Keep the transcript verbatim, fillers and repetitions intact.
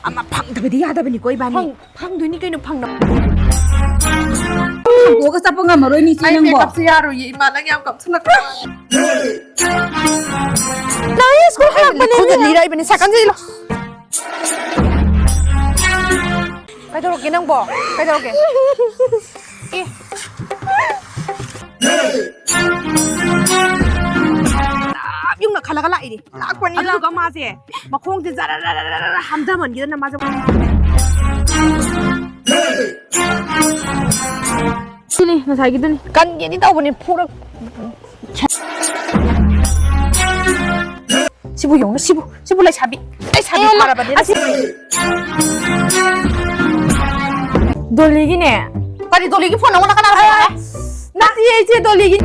ꯑꯃ ꯐꯪꯗꯕꯗꯤ ꯌꯥꯗꯕꯅꯤꯀꯣ ꯏꯕꯥꯅꯤ꯫ ꯐꯪ-, ꯐꯪꯗꯣꯏꯅꯤ ꯀꯩꯅꯣ, ꯐꯪꯅ-, ꯍꯪꯗꯣꯛꯑꯒ ꯆꯠꯄ ꯉꯝꯃꯔꯣꯏꯅꯤ ꯏꯆꯦ ꯑꯩ ꯅꯪꯕꯣ꯫ Makeupꯁꯦ ꯌꯥꯔꯣꯏꯌꯦ ꯏꯃꯥ, ꯅꯪ ꯌꯥꯝ ꯀꯞꯁꯤꯜꯂꯛꯄ꯫ ꯅꯪ ꯁ꯭ꯀꯨꯜ ꯍꯜꯂꯛꯄꯅꯦ ꯈꯨꯗ ꯃꯤꯅ꯫ ꯂꯤꯔꯛꯏꯕꯅꯤ, ꯁꯥꯏꯀꯜꯁꯦ ꯏꯜꯂꯣ꯫ ꯀꯩꯗꯧꯔꯒꯦ ꯅꯪꯕꯣ? ꯀꯩꯗꯧꯔꯒꯦ? ꯑꯦ꯫ ꯌꯨꯝꯅ ꯈꯜꯂꯒ ꯂꯥꯛꯏꯅꯦ꯫ ꯂꯥꯛꯄꯅꯤ, ꯑꯗꯨꯒ ꯂꯥꯛ- ꯃꯥꯁꯦ ꯃꯈꯣꯡꯁꯦ ꯖꯔ ꯖꯔ ꯖꯔ ꯖꯔ ꯍꯝꯊꯃꯟꯈꯤꯗꯅ ꯃꯥꯁꯦ꯫ ꯁꯤꯅꯤ ꯉꯁꯥꯏꯒꯤꯗꯨꯅꯤ꯫ ꯀꯟꯒꯦꯗꯤ ꯇꯧꯕꯅꯤ, ꯐꯨꯔꯛ-, ꯁꯤꯕꯨ ꯌꯦꯡꯉꯨꯅꯦ, ꯁꯤꯕꯨ, ꯁꯤꯕꯨ ꯂꯩꯁꯥꯕꯤ, ꯂꯩꯁꯥꯕꯤ ꯑꯦ, ꯂ-, ꯐꯥꯔꯕꯅꯤꯅ ꯑꯁꯤ-, ꯁꯤꯕꯨ꯫ ꯗꯣꯂꯤꯒꯤꯅꯦ꯫ ꯀꯔꯤ ꯗꯣꯂꯤꯒꯤ ꯐꯣꯟ ꯅꯉꯣꯟꯗ ꯀꯅꯥꯅ ꯄꯤꯔꯛꯑꯦ? ꯅꯠꯇꯤꯌꯦ, ꯏꯆꯦ, ꯗꯣꯂꯤꯒꯤ꯫